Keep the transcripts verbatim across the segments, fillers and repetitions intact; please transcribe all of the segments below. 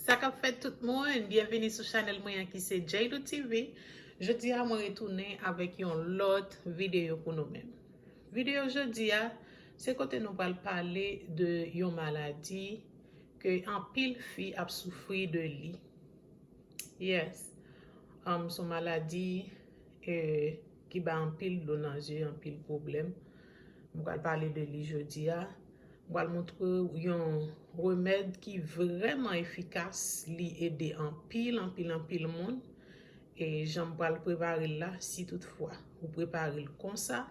Sa k ap fèt tout moun, byenvini sou chanèl mwen an ki se Jaylou T V. Jodi a mwen retounen avèk yon lòt videyo pou nou menm. Videyo jodi a, se kote nou pral pale de yon maladi ke anpil fi ap soufri de li. Yes. Um, se yon maladi eh, ki bay anpil dlo nan zye, anpil pwoblèm. Mwen pral pale de li jodi a. Mwen pral montre w yon remèd ki vrèman efikas. Li ede anpil, anpil, anpil moun. E jan m pral prepare l la, si toutfwa ou prepare l konsa,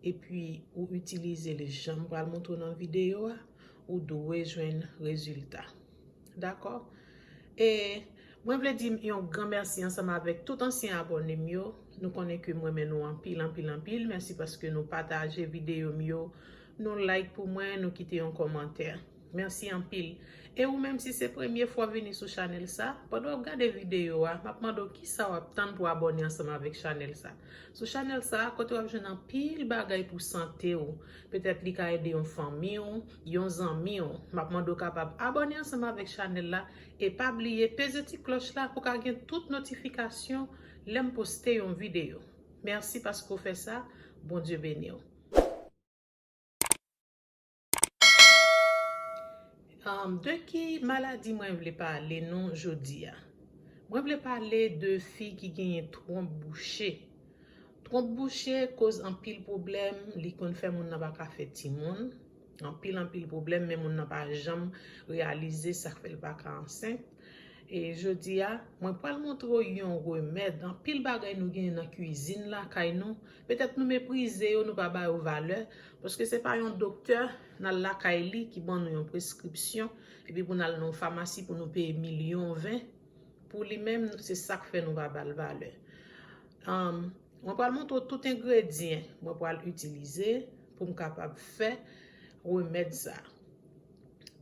epi ou itilize l jan m pral montre w nan videyo a, ou dwe jwenn rezilta. Dakò? E mwen vle di yon gran mèsi ansanm avèk tout ansyen abòne m yo. Nou konnen ke m renmen nou anpil, anpil, anpil. Mèsi paske nou pataje videyo m yo, nou like pou mwen, nou kite yon kòmantè. Mèsi anpil. E ou menm, si se premye fwa w vini sou chanèl sa, pandan w ap gade videyo a, m ap mande w kisa w ap tann pou abòne ansanm avèk chanèl sa. Sou chanèl sa, kote w ap jwenn anpil bagay pou sante w. Petèt li ka ede yon fanmi w, yon zanmi w. M ap mande w kapab abòne ansanm avèk chanèl la e pa bliye peze ti klòch la pou w ka gen tout notifikasyon lè m poste yon videyo. Mèsi paske w fè sa. Bondye beni w. Um, de ki maladi mwen vle pale nou jodi a? Mwen vle pale de fi ki genyen twonp bouche. Twonp bouche koz anpil pwoblèm, li konn fè moun nan pa ka fè timoun. Anpil, anpil pwoblèm, men moun nan pa janm reyalize sa k fè l pa ka ansent. E jodi a, mwen pral montre w yon remèd. Anpil bagay nou genyen nan kwizin lakay nou, petèt nou meprize yo, nou pa ba yo valè, paske se pa yon doktè n al lakay li ki ban nou yon preskripsyon, epi pou n al nan yon famasi pou nou peye milyon ven. Pou li menm, se sa k fè nou pa ba l valè. Anm, mwen pral montre w tout engredyan mwen pral itilize pou m kapab fè remèd sa.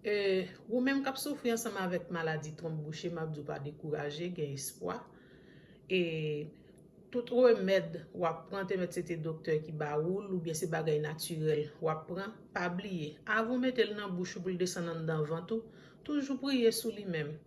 E, ou menm k ap soufri ansanm avèk maladi twonp bouche, m ap di w pa dekouraje, gen espwa. E tout remèd w ap pran, te mèt se te doktè ki ba ou l, oubyen se bagay natirèl w ap pran, pa bliye, avan w mete l nan bouch ou pou l desann anndan vant ou, toujou priye sou li menm.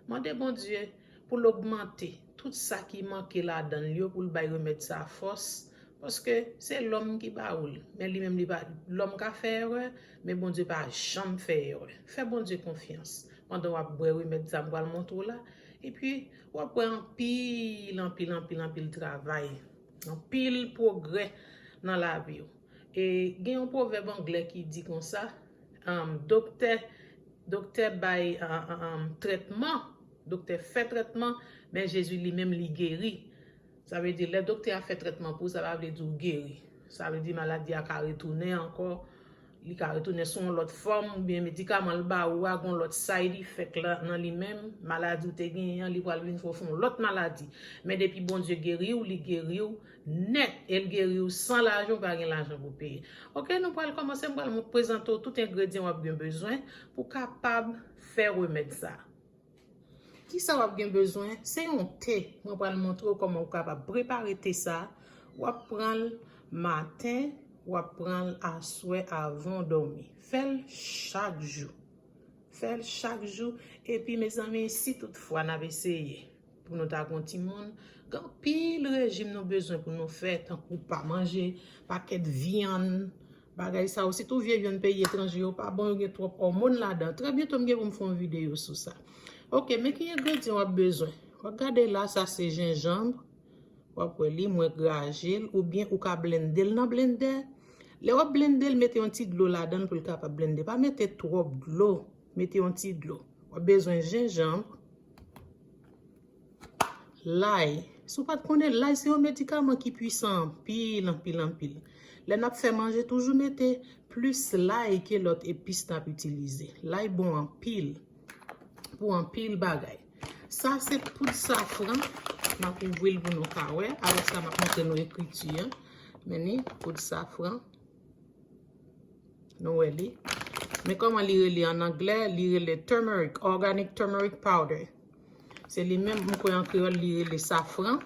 Mande Bondye pou l ogmante tout sa ki manke ladan l yo, pou l bay remèd sa a fòs, paske se lòm ki ba ou l. Men li menm, li pa, lòm ka fè erè, men Bondye pa janm fè erè. Fè Bondye konfyans pandan w ap bwè remèd sa m pral montre w la, epi w ap wè anpil, anpil, anpil, anpil travay, anpil pwogrè nan lavi w. E gen yon pwovèb anglè ki di konsa, um, doktè, doktè bay, uh, uh, um, trètman, doktè fè trètman, men Jezi li menm li geri. Sa vle di, lè doktè a fè trètman pou ou, sa pa vle di ou geri. Sa vle di maladi a ka retounen ankò, li ka retounen sou yon lòt fòm, oubyen medikaman l ba ou a gon lòt side effect la nan li menm, maladi ou te genyen an, li pral vin fè w fè yon lòt maladi. Men depi Bondye geri w, li geri w nèt, e l geri w san lajan, ou pa gen lajan pou peye. Oke, nou pral kòmanse, m pral prezante w tout engredyan w ap gen bezwen pou w kapab fè remèd sa. Kisa w ap gen bezwen? Se yon te. Mwen pral montre w kòman w kapab prepare te sa. W ap pran l maten, w ap pran l aswè avan w dòmi. Fè l chak jou. Fè l chak jou. Epi, mezanmi, si toutfwa n ap eseye pou nou ta gon timoun, gen anpil rejim nou bezwen pou nou fè, tankou pa manje pakèt vyann, bagay sa yo. Sitou vye vyann peyi etranje yo pa bon, yo gen twòp òmòn ladan. Trè byento, m gen pou m fè yon videyo sou sa. Oke, men ki engredyan w ap bezwen? W ap gade la, sa se jenjanm. W ap wè li, mwen graje l, oubyen ou ka blende l nan blendè. Lè w ap blende l, mete yon ti dlo ladan l pou l kapab blende. Pa mete twòp dlo, mete yon ti dlo. W ap bezwen jenjanm, lay. Si w pa t konnen, lay se yon medikaman ki pwisan anpil, anpil, anpil. Lè n ap fè manje, toujou mete plis lay ke lòt epis n ap itilize. Lay bon anpil pou anpil bagay. Sa se poud safran. M ap ouvri l pou nou ka wè. Avèk sa, m ap montre nou ekriti an. Men ni poud safran. Nou wè li. Men kòman li rele an anglè? Li rele turmeric, organic turmeric powder. Se li menm, m kwè an kreyòl, li rele safran.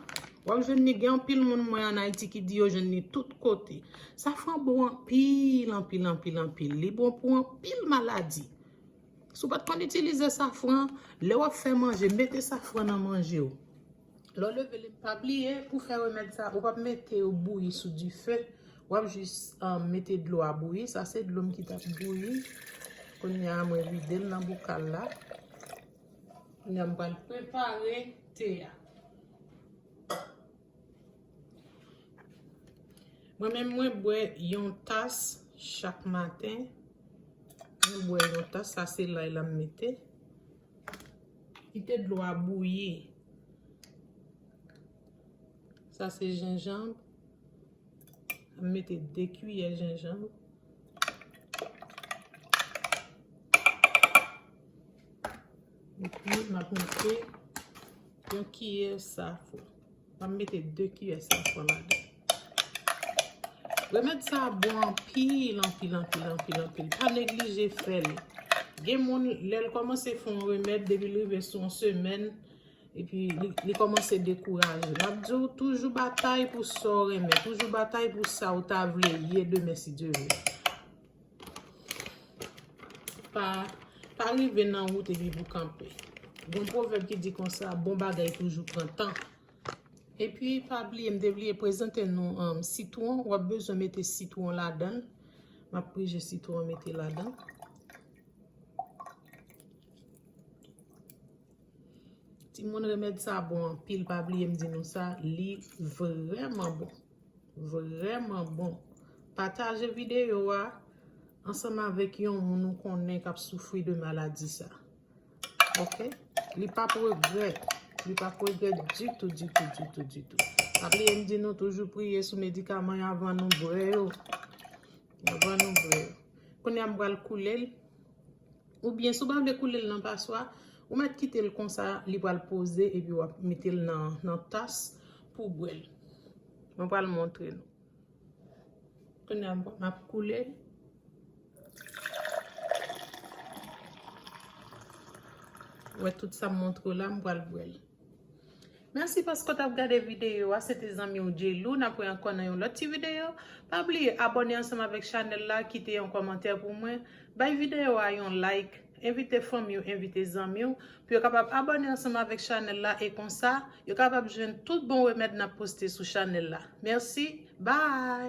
W ap jwenn li gen anpil moun mwen an Ayiti ki di yo jwenn li tout kote. Safran bon anpil, anpil, anpil, anpil. Li bon pou anpil maladi. Si w pa t konn itilize safran, lè w ap fè manje, mete safran nan manje w. Lè w leve l, pa bliye pou fè remèd sa, ou p ap mete yo bouyi sou dife. W ap jis, um, mete dlo a bouyi. Sa se dlo m ki t ap bouyi. Kounye a, mwen vide l nan boukal la. Kounye a, m pral prepare te a. Mwen menm, mwen bwè yon tas chak maten. Mwen bwè yon tas, sa se lay la m mete. Kite dlo a bouyi. Sa se jenjanm. M mete de kiyè jenjanm. Epi, m ap mete yon kiyè safran. M ap mete de kiyè safran ladan. Remèd sa a bon anpil, anpil, anpil, anpil, anpil. Pa neglije fè l. Gen moun, lè l kòmanse fè yon remèd, depi l rive sou yon semèn, epi li, li kòmanse dekouraje. M ap di w, toujou batay pou sa w renmen, toujou batay pou sa w ta vle ye demen, si Dye vle. Pa, pa rive nan wout epi pou kanpe. Gen yon pwovèb ki di konsa, bon bagay toujou pran tan. Epi, pa bliye, m te bliye prezante nou, um, sitwon. W ap bezwen mete sitwon ladan l. M ap prije sitwon mete ladan. Timoun, remèd sa bon anpil, pa bliye m di nou sa, li vrèman bon. Vrèman bon. Pataje videyo a ansanm avèk yon moun ou konnen k ap soufri de maladi sa. Oke? Li p ap regrèt. Li p ap regrèt ditou, ditou, ditou, ditou. Pa bliye m di nou toujou priye sou medikaman yo avan nou bwè yo. Avan nou bwè yo. Kounye a m pral koule l. Oubyen si w pa vle koule l nan paswa, ou mèt kite l konsa, li pral poze epi w ap mete l nan, nan tas pou w bwè l. Mwen pral montre nou. Kounye a m ap koule l. Wè tout sa m montre w la, m pral bwè l. Mèsi paske w t ap gade videyo a. Se te zanmi w Djelou. N ap wè ankò nan yon lòt ti videyo. Pa bliye abòne ansanm avèk chanèl la, kite yon kòmantè pou mwen, bay videyo a yon like, envite fanmi w, envite zanmi w, pou yo kapab abòne ansanm avèk chanèl la, e konsa, yo kapab jwenn tout bon remèd n ap poste sou chanèl la. Mèsi, bye!